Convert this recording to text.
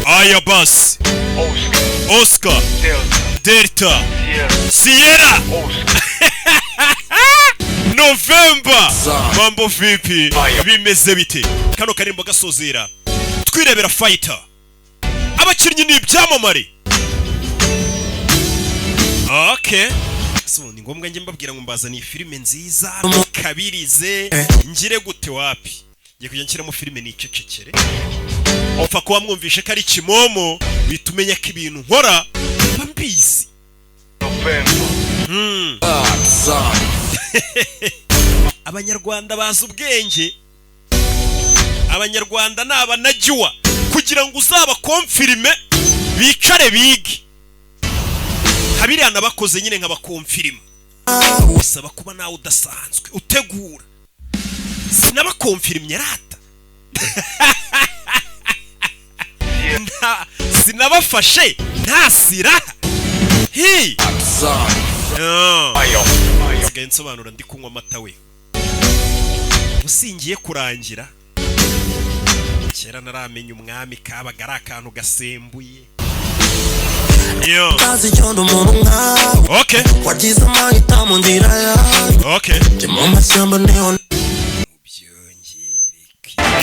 Aya basi. Oscar. Oscar. Delta. Delta. Sierra. Sierra. Oscar. November. Mambo vipi, bimeze bite? Kano karimbo gasozera twirebera Fighter. Abakinnyi ni ibyamamare. Okay, so ni ngombwa njye mbabwira ngo mbazaniye filime nziza, kabirize ngire gute? Wapi, ngiye kujya nshyiramo filime nicecekere. Upfa kuba mwumvishe ko ari kimomo, bihita umenya ko ibintu nkora mba mbizi. November. Abanyarwanda bazi ubwenge, Abanyarwanda ni abanajyuwa. Kugira ngo uzabakomfirime bicare bige habiriya nabakoze nyine nkabakomfirima, bisaba kuba nawe udasanzwe utegura. Sinabakomfirimye rata. Sinabafashe nta siraha hi. Ah. Nsigaye nsobanura ndi kunywa amata we, usingiye kurangira. Kera naramenya umwami kabaga ari akantu gasembuye yo. Azi icyo ndi umuntu nkawe. Okay. Wagize amahitamo nzira yawe. Okay. Njye mu mashyamba niho.